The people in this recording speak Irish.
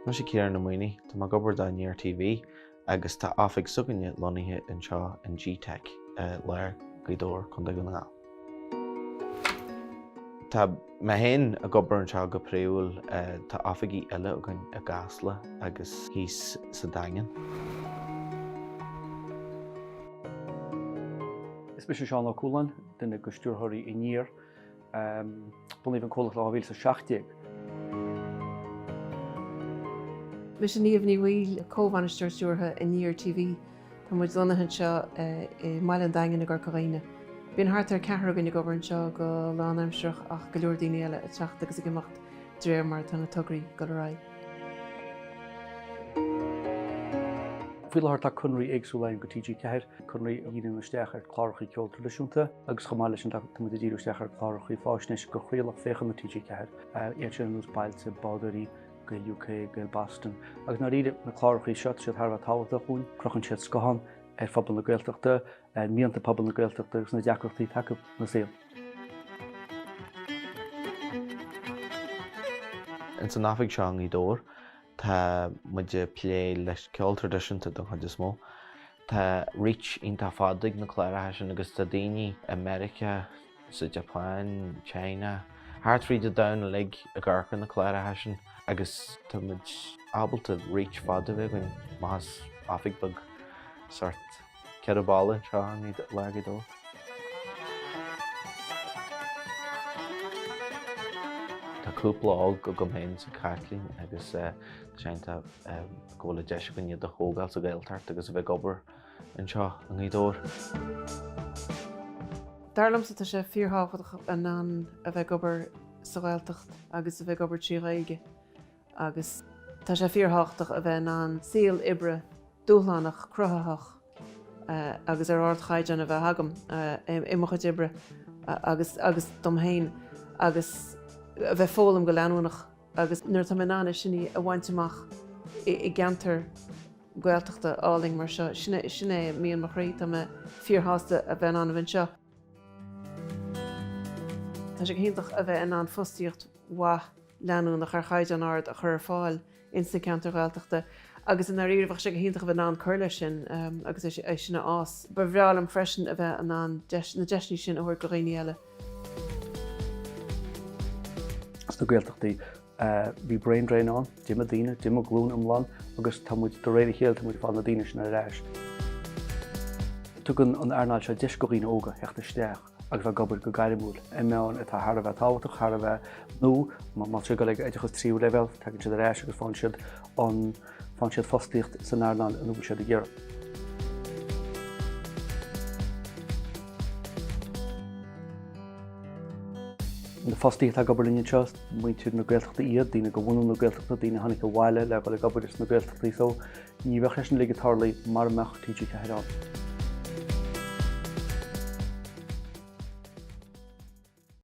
Mise Ciarán Ó Maonaigh, tá mé ag obair do Aniar TV agus tá oifig s'againne lonnaithe anseo in G-Tech i lár Ghaoth Dobhair, Contae Dhún na nGall. Tá mé féin ag obair anseo go príomhúil, tá oifigí eile againn i gCasla agus thíos sa Daingean. Is mise Seán Ó Cualáin, duine de stiúrthóirí Aniar. Bunaíodh an comhlacht i 2017. Mise Niamh Ní Bhaoill, Comh-Bhainisteoir Stiúrtha Aniar TV. Tá muid lonnaithe anseo i mbaile an Daingin i gCorca Dhuibhne. Bíonn thart ar ceathrar againn ag obair anseo go lánaimsearach ach go leor daoine eile ag teacht agus ag imeacht de réir mar atá na tograí ag dul ar aghaidh. Faoi láthair tá conraí éagsúla againn go TG4, conraí a dhíríonn isteach ar chláracha ceol traidisiúnta agus chomh maith leis sin tá muid ag díriú isteach ar chláracha fáisnéise do chroílucht féachana TG4, iad sin ar nós Bailte, Bádóirí, Gael UK, Gael Boston agus i ndáiríre na cláracha seo tá siad thar a bheith tábhachtach dhúinn, crochann siad scathán ar phobal na Gaeltachta, ar mhianta pobal na Gaeltachta agus na deacrachtaí atá acu ina saol. Ins an oifig seo i nGaoth Dobhair tá muid ag plé le ceol traidisiúnta don chuid is mó. Tá reach iontach fada ag na cláracha sin agus tá daoine i Meiriceá, sa Japan, China, thart fríd an domhan uilig ag amharc ar na cláracha sin agus tá muid ábalta reach fada a bheith againn amach as oifig beag sort 4 balla anseo i lár Ghaoth Dobhair. Tá cúpla óg agam féin sa Chaitlín agus tá sé iontach go bhfuil an deis againn iad a thógáil sa Ghaeltacht agus a bheith ag obair anseo i nGaoth Dobhair. Dar liomsa tá sé fíorthábhachtach in ann a bheith ag obair sa Ghaeltacht agus a bheith ag obair trí Ghaeilge agus tá sé fíorthábhachtach a bheith in ann saol oibre dúshlánach, cruthaitheach agus ar ardchaighdeán a bheith agam i mo chuid oibre agus agus dom féin agus a bheith ag foghlaim go leanúnach agus nuair atá mé in ann é sin a bhaint amach i gceantar Gaeltachta álainn mar seo, sin é mian mo chroí, tá mé fíorshásta a bheith in ann a bheith anseo. Tá sé go hiontach a bheith in ann fostaíocht mhaith leanúnach ar chaighdeán ard a chur ar fáil ins na ceantair Ghaeltachta agus i ndáiríre bheadh sé go hiontach a bheith in ann cur leis sin agus é sin a fhás. Ba bhreá liom freisin a bheith in ann na deiseanna sin a thabhairt do dhaoine eile. Sna Gaeltachtaí bhí brain drain ann, d'imigh daoine, d'imigh glúin iomlán agus tá muid de réir a chéile tá muid ag fáil na daoine sin ar ais. Tugann an earnáil seo deis do dhaoine óga theacht isteach agus bheith ag obair go gairmiúil i meáin atá thar a bheith tábhachtach, thar a bheith nó má tá siad ag dul ag oideachas tríú leibhéal, tagann siad ar ais agus faigheann siad an faigheann siad fostaíocht san earnáil ina bhfuil siad ag iarraidh. Na fostaithe atá ag obair linn anseo, muintir na Gaeltachta iad, daoine de bhunadh na Gaeltachta, daoine a tháinig abhaile le dhul ag obair sna Gaeltachtaí so ní bheadh sé sin uilig ag tarlú mara mbeadh TG4 ann.